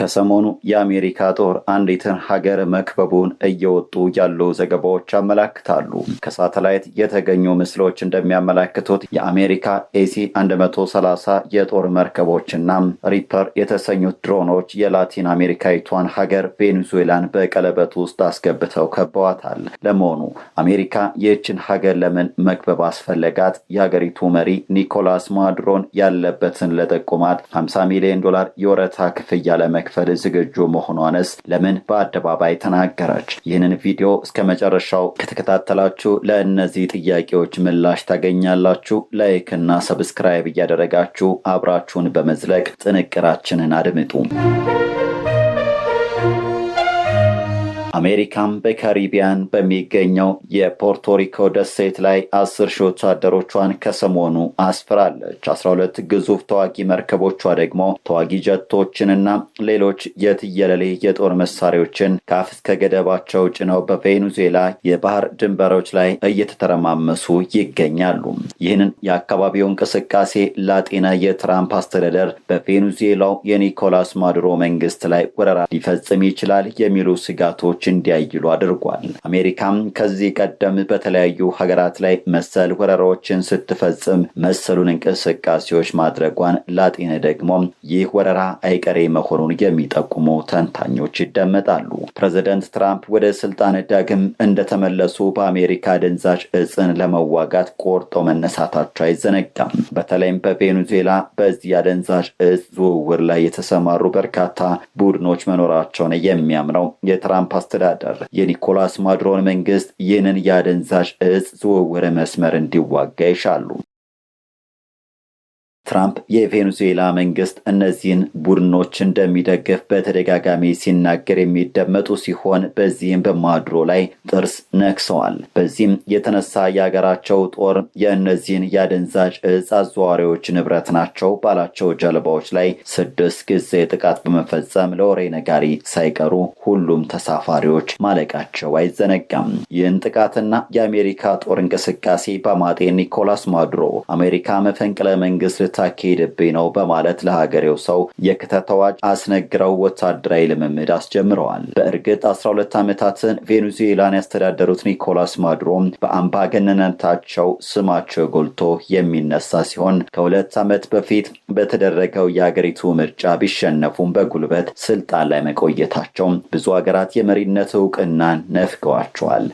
ከሰሞኑ የአሜሪካ ጦር አንዲትን ሀገር መክበቡን እየወጡ ያሉ ዘገባዎች ያመላክታሉ። ከሳተላይት የተገኙ ምስሎች እንደሚያመላክቱት የአሜሪካ AC 130 የጦር መርከቦችና ሪፐር የተሰኙት ድሮኖች የላቲን አሜሪካዊቷን ሀገር ቬኔዙዌላን በቀለበት ውስጥ አስገብተው ከበዋታል። ለመሆኑ አሜሪካ ይህችን ሀገር ለምን መክበብ አስፈለጋት? የሀገሪቱ መሪ ኒኮላስ ማዱሮን ያለበትን ለጠቁማት 50 ሚሊዮን ዶላር የወረታ ክፍያ ለመክፈል ዝግጁ መሆኗንስ ለምን በአደባባይ ተናገረች? ይህንን ቪዲዮ እስከ መጨረሻው ከተከታተላችሁ ለእነዚህ ጥያቄዎች ምላሽ ታገኛላችሁ። Like እና subscribe እያደረጋችሁ አብራችሁን በመዝለቅ ጥንቅራችንን አድምጡ። አሜሪካም በካሪቢያን በሚገኘው የፖርቶሪኮ ደሴት ላይ 10,000 ወታደሮቿን ከሰሞኑ አስፍራለች። 12 ግዙፍ ተዋጊ መርከቦቿ ደግሞ ተዋጊ ጀቶችንና ሌሎች የትየለሌ የጦር መሳሪያዎችን ከአፍ እስከ ገደባቸው ጭነው በቬኔዙዌላ የባህር ድንበሮች ላይ እየተተረማመሱ ይገኛሉ። ይህንን የአካባቢው እንቅስቃሴ ላጤነ የትራምፕ አስተዳደር በቬኔዙዌላው የኒኮላስ ማዱሮ መንግስት ላይ ወረራ ሊፈጽም ይችላል የሚሉ ስጋቶች እንዲያይሉ አድርጓል። አሜሪካም ከዚህ ቀደም በተለያዩ ሀገራት ላይ መሰል ወረራዎችን ስትፈጽም መሰሉን እንቅስቃሴዎች ማድረጓን ላጤነ ደግሞ ይህ ወረራ አይቀሬ መሆኑን የሚጠቁሙ ተንታኞች ይደመጣሉ። ፕሬዚደንት ትራምፕ ወደ ስልጣን ዳግም እንደተመለሱ በአሜሪካ አደንዛዥ እጽን ለመዋጋት ቆርጠው መነሳታቸው አይዘነጋም። በተለይም በቬኔዙዌላ በዚህ አደንዛዥ እጽ ዝውውር ላይ የተሰማሩ በርካታ ቡድኖች መኖራቸውን የሚያምነው የትራምፕ አስተዳደር የኒኮላስ ማዱሮን መንግስት ይህንን የአደንዛዥ እጽ ዝውውር መስመር እንዲዋጋ ይሻሉ። ትራምፕ የቬኔዙዌላ መንግስት እነዚህን ቡድኖች እንደሚደግፍ በተደጋጋሚ ሲናገር የሚደመጡ ሲሆን በዚህም በማዱሮ ላይ ጥርስ ነክሰዋል። በዚህም የተነሳ የሀገራቸው ጦር የእነዚህን የአደንዛዥ እጽ አዘዋዋሪዎች ንብረት ናቸው ባላቸው ጀልባዎች ላይ 6 ጊዜ ጥቃት በመፈጸም ለወሬ ነጋሪ ሳይቀሩ ሁሉም ተሳፋሪዎች ማለቃቸው አይዘነጋም። ይህን ጥቃትና የአሜሪካ ጦር እንቅስቃሴ በማጤን ኒኮላስ ማዱሮ አሜሪካ መፈንቅለ መንግስት ልታካሂድብኝ ነው በማለት ለሀገሬው ሰው የክተት አዋጅ አስነግረው ወታደራዊ ልምምድ አስጀምረዋል። በእርግጥ 12 ዓመታትን ቬኔዙዌላን ያስተዳደሩት ኒኮላስ ማዱሮ በአምባገነንነታቸው ስማቸው ጎልቶ የሚነሳ ሲሆን ከ2 ዓመት በፊት በተደረገው የሀገሪቱ ምርጫ ቢሸነፉም በጉልበት ስልጣን ላይ መቆየታቸው ብዙ ሀገራት የመሪነት እውቅናን ነፍገዋቸዋል።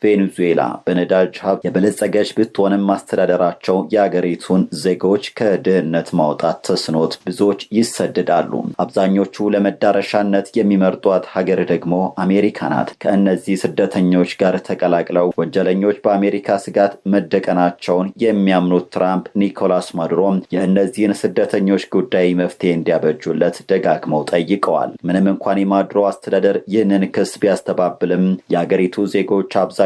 ቬኔዙዌላ በነዳጅ ሀብት የበለጸገች ብትሆንም ማስተዳደራቸው የአገሪቱን ዜጎች ከድህነት ማውጣት ተስኖት ብዙዎች ይሰደዳሉ። አብዛኞቹ ለመዳረሻነት የሚመርጧት ሀገር ደግሞ አሜሪካ ናት። ከእነዚህ ስደተኞች ጋር ተቀላቅለው ወንጀለኞች በአሜሪካ ስጋት መደቀናቸውን የሚያምኑት ትራምፕ ኒኮላስ ማዱሮ የእነዚህን ስደተኞች ጉዳይ መፍትሄ እንዲያበጁለት ደጋግመው ጠይቀዋል። ምንም እንኳን የማዱሮ አስተዳደር ይህንን ክስ ቢያስተባብልም የአገሪቱ ዜጎች አብዛኞቹ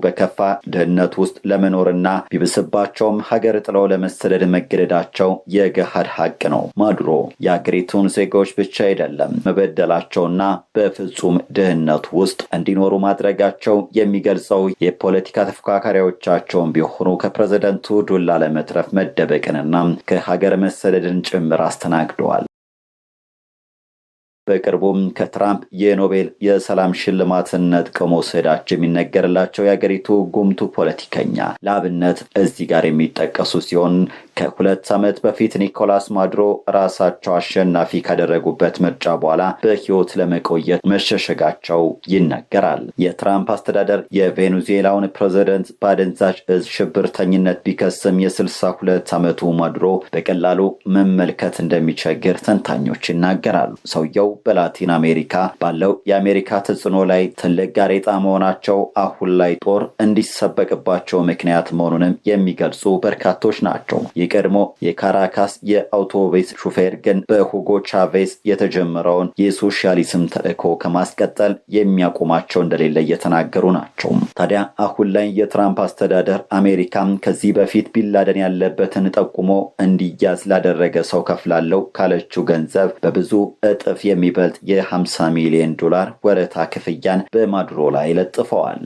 በከፋ ድህነት ውስጥ ለመኖርና ቢብስባቸውም ሀገር ጥለው ለመሰደድ መገደዳቸው የገሃድ ሀቅ ነው። ማዱሮ የአገሪቱን ዜጎች ብቻ አይደለም መበደላቸውና በፍጹም ድህነት ውስጥ እንዲኖሩ ማድረጋቸው የሚገልጸው የፖለቲካ ተፎካካሪዎቻቸውን ቢሆኑ ከፕሬዝደንቱ ዱላ ለመትረፍ መደበቅንና ከሀገር መሰደድን ጭምር አስተናግደዋል። በቅርቡም ከትራምፕ የኖቤል የሰላም ሽልማትን ነጥቀው መውሰዳቸው የሚነገርላቸው የአገሪቱ ጉምቱ ፖለቲከኛ ለአብነት እዚህ ጋር የሚጠቀሱ ሲሆን ከ2 ዓመት በፊት ኒኮላስ ማዱሮ ራሳቸው አሸናፊ ካደረጉበት ምርጫ በኋላ በሕይወት ለመቆየት መሸሸጋቸው ይነገራል። የትራምፕ አስተዳደር የቬኔዙዌላውን ፕሬዝደንት በአደንዛዥ እጽ ሽብርተኝነት ቢከስም የ62 ዓመቱ ማዱሮ በቀላሉ መመልከት እንደሚቸግር ተንታኞች ይናገራሉ። ሰውየው በላቲን አሜሪካ ባለው የአሜሪካ ተጽዕኖ ላይ ትልቅ ጋሬጣ መሆናቸው አሁን ላይ ጦር እንዲሰበቅባቸው ምክንያት መሆኑንም የሚገልጹ በርካቶች ናቸው። የቀድሞ የካራካስ የአውቶቡስ ሹፌር ግን በሁጎ ቻቬዝ የተጀመረውን የሶሻሊዝም ተልዕኮ ከማስቀጠል የሚያቆማቸው እንደሌለ እየተናገሩ ናቸው። ታዲያ አሁን ላይ የትራምፕ አስተዳደር አሜሪካም ከዚህ በፊት ቢንላደን ያለበትን ጠቁሞ እንዲያዝ ላደረገ ሰው ከፍላለው ካለችው ገንዘብ በብዙ እጥፍ የሚበልጥ የ50 ሚሊዮን ዶላር ወረታ ክፍያን በማዱሮ ላይ ለጥፈዋል።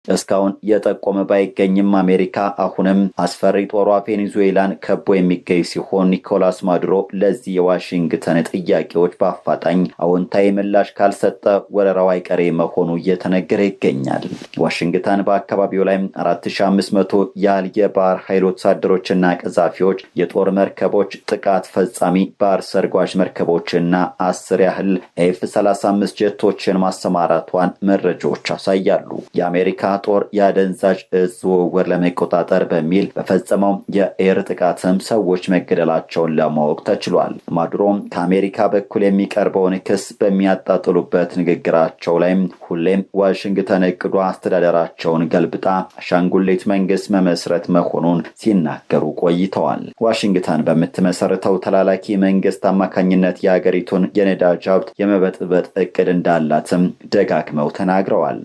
እስካሁን የጠቆመ ባይገኝም አሜሪካ አሁንም አስፈሪ ጦሯ ቬኔዙዌላን ከቦ የሚገኝ ሲሆን ኒኮላስ ማዱሮ ለዚህ የዋሽንግተን ጥያቄዎች በአፋጣኝ አዎንታዊ ምላሽ ካልሰጠ ወረራው አይቀሬ መሆኑ እየተነገረ ይገኛል። ዋሽንግተን በአካባቢው ላይ 4500 ያህል የባህር ኃይል ወታደሮችና ቀዛፊዎች፣ የጦር መርከቦች፣ ጥቃት ፈጻሚ ባህር ሰርጓጅ መርከቦችና 10 ያህል F 35 ጀቶችን ማሰማራቷን መረጃዎች ያሳያሉ። የአሜሪካ ጦር የአደንዛዥ እጽ ዝውውር ለመቆጣጠር በሚል በፈጸመው የአየር ጥቃትም ሰዎች መገደላቸውን ለማወቅ ተችሏል። ማዱሮም ከአሜሪካ በኩል የሚቀርበውን ክስ በሚያጣጥሉበት ንግግራቸው ላይም ሁሌም ዋሽንግተን እቅዷ አስተዳደራቸውን ገልብጣ አሻንጉሊት መንግስት መመስረት መሆኑን ሲናገሩ ቆይተዋል። ዋሽንግተን በምትመሰርተው ተላላኪ መንግስት አማካኝነት የሀገሪቱን የነዳጅ ሀብት የመበጥበጥ እቅድ እንዳላትም ደጋግመው ተናግረዋል።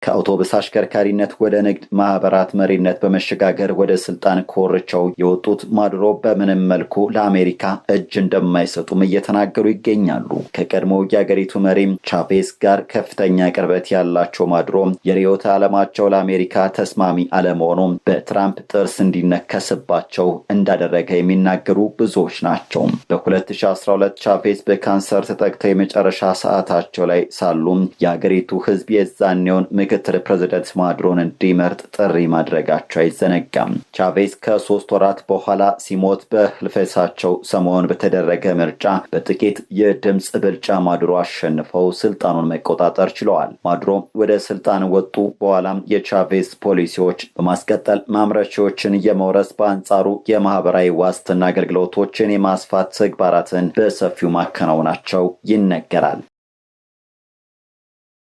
ከአውቶቡስ አሽከርካሪነት ወደ ንግድ ማህበራት መሪነት በመሸጋገር ወደ ስልጣን ኮርቻው የወጡት ማዱሮ በምንም መልኩ ለአሜሪካ እጅ እንደማይሰጡም እየተናገሩ ይገኛሉ። ከቀድሞ የአገሪቱ መሪም ቻቬዝ ጋር ከፍተኛ ቅርበት ያላቸው ማዱሮ የርዕዮተ ዓለማቸው ለአሜሪካ ተስማሚ አለመሆኑ በትራምፕ ጥርስ እንዲነከስባቸው እንዳደረገ የሚናገሩ ብዙዎች ናቸው። በ2012 ቻቬዝ በካንሰር ተጠቅተው የመጨረሻ ሰዓታቸው ላይ ሳሉም የአገሪቱ ሕዝብ የዛኔውን ምክትል ፕሬዚደንት ማዱሮን እንዲመርጥ ጥሪ ማድረጋቸው አይዘነጋም። ቻቬዝ ከ3 ወራት በኋላ ሲሞት በህልፈታቸው ሰሞን በተደረገ ምርጫ በጥቂት የድምፅ ብልጫ ማዱሮ አሸንፈው ስልጣኑን መቆጣጠር ችለዋል። ማዱሮ ወደ ስልጣን ወጡ በኋላም የቻቬዝ ፖሊሲዎች በማስቀጠል ማምረቻዎችን የመውረስ በአንጻሩ የማህበራዊ ዋስትና አገልግሎቶችን የማስፋት ተግባራትን በሰፊው ማከናወናቸው ይነገራል።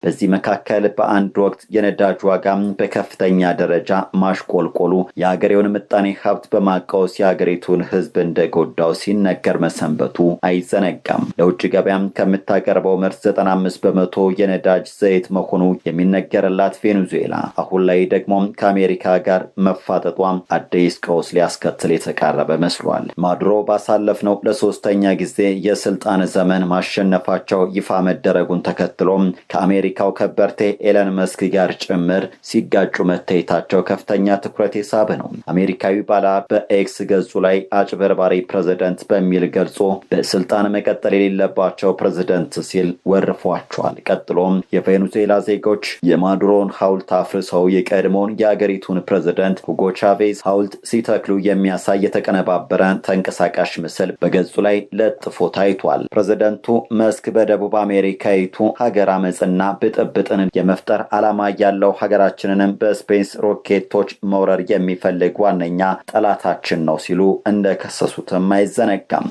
በዚህ መካከል በአንድ ወቅት የነዳጅ ዋጋ በከፍተኛ ደረጃ ማሽቆልቆሉ የሀገሬውን ምጣኔ ሀብት በማቃወስ የሀገሪቱን ሕዝብ እንደጎዳው ሲነገር መሰንበቱ አይዘነጋም። ለውጭ ገበያም ከምታቀርበው ምርት 95% የነዳጅ ዘይት መሆኑ የሚነገርላት ቬኔዙዌላ አሁን ላይ ደግሞ ከአሜሪካ ጋር መፋጠጧ አዲስ ቀውስ ሊያስከትል የተቃረበ መስሏል። ማዱሮ ባሳለፍነው ለሶስተኛ ጊዜ የስልጣን ዘመን ማሸነፋቸው ይፋ መደረጉን ተከትሎም ከአሜሪካ ከበርቴ ኤለን መስክ ጋር ጭምር ሲጋጩ መታየታቸው ከፍተኛ ትኩረት የሳበ ነው። አሜሪካዊ ባለ በኤክስ ገጹ ላይ አጭበርባሪ ፕሬዝደንት በሚል ገልጾ በስልጣን መቀጠል የሌለባቸው ፕሬዝደንት ሲል ወርፏቸዋል። ቀጥሎም የቬኔዙዌላ ዜጎች የማዱሮን ሐውልት አፍርሰው የቀድሞውን የአገሪቱን ፕሬዝደንት ሁጎ ቻቬዝ ሐውልት ሲተክሉ የሚያሳይ የተቀነባበረ ተንቀሳቃሽ ምስል በገጹ ላይ ለጥፎ ታይቷል። ፕሬዝደንቱ መስክ በደቡብ አሜሪካዊቱ ሀገር አመፅና ብጥብጥን የመፍጠር ዓላማ ያለው ሀገራችንንም በ space ሮኬቶች መውረር የሚፈልግ ዋነኛ ጠላታችን ነው ሲሉ እንደከሰሱትም አይዘነጋም።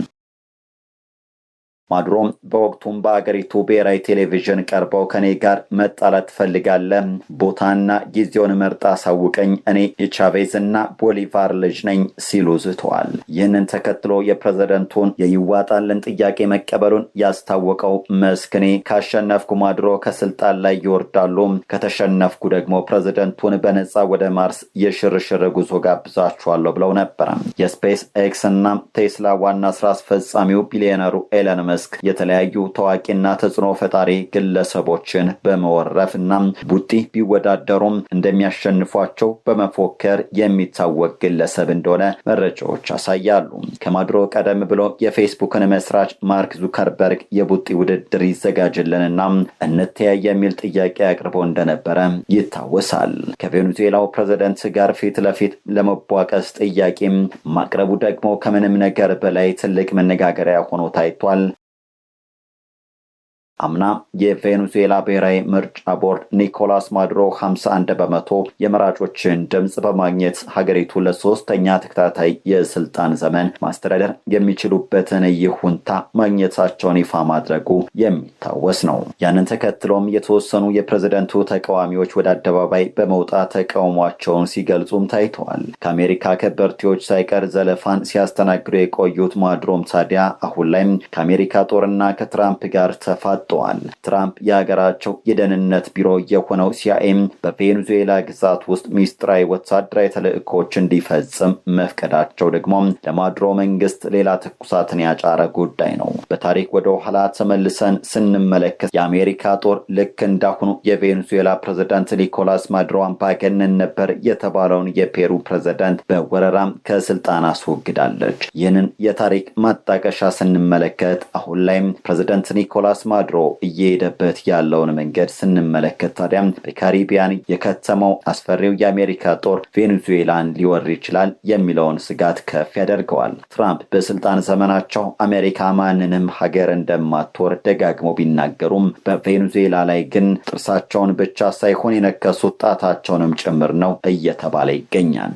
ማዱሮም በወቅቱም በአገሪቱ ብሔራዊ ቴሌቪዥን ቀርበው ከኔ ጋር መጣላት ትፈልጋለህ? ቦታና ጊዜውን መርጣ አሳውቀኝ፣ እኔ የቻቬዝ እና ቦሊቫር ልጅ ነኝ ሲሉ ዝተዋል። ይህንን ተከትሎ የፕሬዝደንቱን የይዋጣልን ጥያቄ መቀበሉን ያስታወቀው መስክ እኔ ካሸነፍኩ ማዱሮ ከስልጣን ላይ ይወርዳሉ፣ ከተሸነፍኩ ደግሞ ፕሬዝደንቱን በነፃ ወደ ማርስ የሽርሽር ጉዞ ጋብዛችኋለሁ ብለው ነበረ። የስፔስ ኤክስ እና ቴስላ ዋና ስራ አስፈጻሚው ቢሊዮነሩ ኤለን መስክ የተለያዩ ታዋቂና ተጽዕኖ ፈጣሪ ግለሰቦችን በመወረፍ እና ቡጢ ቢወዳደሩም እንደሚያሸንፏቸው በመፎከር የሚታወቅ ግለሰብ እንደሆነ መረጃዎች ያሳያሉ። ከማዱሮ ቀደም ብሎ የፌስቡክን መስራች ማርክ ዙከርበርግ የቡጢ ውድድር ይዘጋጅልንና እንተያይ የሚል ጥያቄ አቅርቦ እንደነበረ ይታወሳል። ከቬኔዙዌላው ፕሬዝደንት ጋር ፊት ለፊት ለመቧቀስ ጥያቄ ማቅረቡ ደግሞ ከምንም ነገር በላይ ትልቅ መነጋገሪያ ሆኖ ታይቷል። አምና የቬኔዙዌላ ብሔራዊ ምርጫ ቦርድ ኒኮላስ ማዱሮ 51% የመራጮችን ድምፅ በማግኘት ሀገሪቱ ለሶስተኛ ተከታታይ የስልጣን ዘመን ማስተዳደር የሚችሉበትን ይሁንታ ማግኘታቸውን ይፋ ማድረጉ የሚታወስ ነው። ያንን ተከትሎም የተወሰኑ የፕሬዝደንቱ ተቃዋሚዎች ወደ አደባባይ በመውጣት ተቃውሟቸውን ሲገልጹም ታይተዋል። ከአሜሪካ ከበርቴዎች ሳይቀር ዘለፋን ሲያስተናግዱ የቆዩት ማዱሮም ታዲያ አሁን ላይም ከአሜሪካ ጦርና ከትራምፕ ጋር ተፋጠዋል። ተደምጠዋል። ትራምፕ የሀገራቸው የደህንነት ቢሮ የሆነው ሲአይኤም በቬኔዙዌላ ግዛት ውስጥ ሚስጥራዊ ወታደራዊ ተልዕኮች እንዲፈጽም መፍቀዳቸው ደግሞ ለማዱሮ መንግስት ሌላ ትኩሳትን ያጫረ ጉዳይ ነው። በታሪክ ወደ ኋላ ተመልሰን ስንመለከት የአሜሪካ ጦር ልክ እንዳሁኑ የቬኔዙዌላ ፕሬዝዳንት ኒኮላስ ማዱሮ አምባገነን ነበር የተባለውን የፔሩ ፕሬዝዳንት በወረራም ከስልጣን አስወግዳለች። ይህንን የታሪክ ማጣቀሻ ስንመለከት አሁን ላይም ፕሬዝዳንት ኒኮላስ ማዱሮ እየሄደበት ያለውን መንገድ ስንመለከት ታዲያም በካሪቢያን የከተመው አስፈሪው የአሜሪካ ጦር ቬኔዙዌላን ሊወር ይችላል የሚለውን ስጋት ከፍ ያደርገዋል። ትራምፕ በስልጣን ዘመናቸው አሜሪካ ማንንም ሀገር እንደማትወር ደጋግመው ቢናገሩም በቬኔዙዌላ ላይ ግን ጥርሳቸውን ብቻ ሳይሆን የነከሱት ጣታቸውንም ጭምር ነው እየተባለ ይገኛል።